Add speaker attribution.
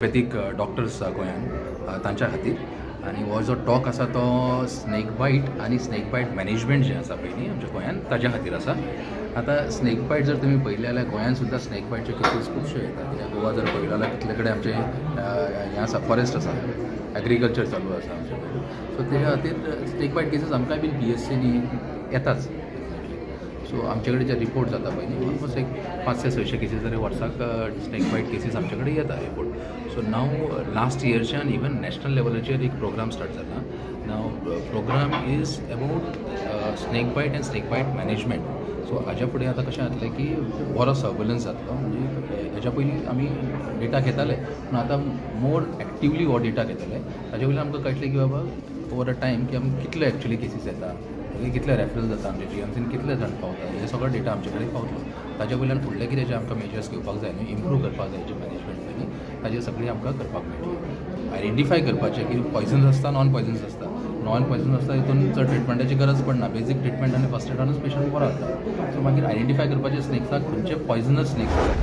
Speaker 1: Homeopathic doctors आसा गोंयांत तांच्या खातीर. आनी हो जो टॉक आसा तो स्नेक बायट आनी स्नेक बायट मॅनेजमेंट जें आसा पळय न्ही आमच्या गोंयांत ताज्या खातीर आसा. आतां स्नेक बायट जर तुमी पळयलें जाल्यार गोंयांत सुद्दां स्नेक बायटचे केसीस खुबश्यो येता, कित्याक गोवा जर पळयलो जाल्यार कितले कडेन आमचें हें आसा, फॉरेस्ट आसा, एग्रीकल्चर चालू आसा आमचे कडेन. सो तेज्या खातीर स्नेक बायट केसीस आमकांय बीन पी एस सीनी येताच. सो आमचे कडेन जे रिपोर्ट जाता पळय न्ही, ऑलमोस्ट एक 500 ते 600 केसीस तरी वर्साक स्नेक बायट केसीस आमचे कडेन येता रिपोर्ट. सो नाव लास्ट इयरच्यान इवन नॅशनल लेवलाचेर एक प्रोग्राम स्टार्ट जाला. Now program is about snake bite and snake bite management. So हाज्या फुडें आतां कशें जातलें की बरो सर्वेलन्स जातलो, म्हणजे हेज्या पयलीं आमी डेटा घेताले पूण आतां मोर एक्टिवली हो डेटा घेतले. ताजे वयल्यान आमकां कळटलें की बाबा ओवर अ टायम की आमकां कितले एक्चुली केसीस येता, कितले रेफरन्स जाता, आमच्या जी एम सीन कितले जाण पावता, हे सगळो डेटा आमचे कडेन पावतलो. ताजे वयल्यान फुडलें कितें जें आमकां मेजर्स घेवपाक जाय न्हू, इम्प्रूव करपाक जाय जें मॅनेजमेंट पळय न्ही, ताजेर सगळें आमकां करपाक मेळटलें. आयडेंटिफाय करपाचें की पॉयजन्स आसता, नॉन पॉयजन्स आसता. नॉन पॉयजन्स आसता हितून चड ट्रिटमेंटाची गरज पडना, बेजीक ट्रिटमेंट आनी फर्स्ट एडानूच पेशंट बरो जाता. सो मागीर आयडेंटिफाय करपाचें स्नेक्साक खंयचे पॉयजनस स्नेक्स आसा.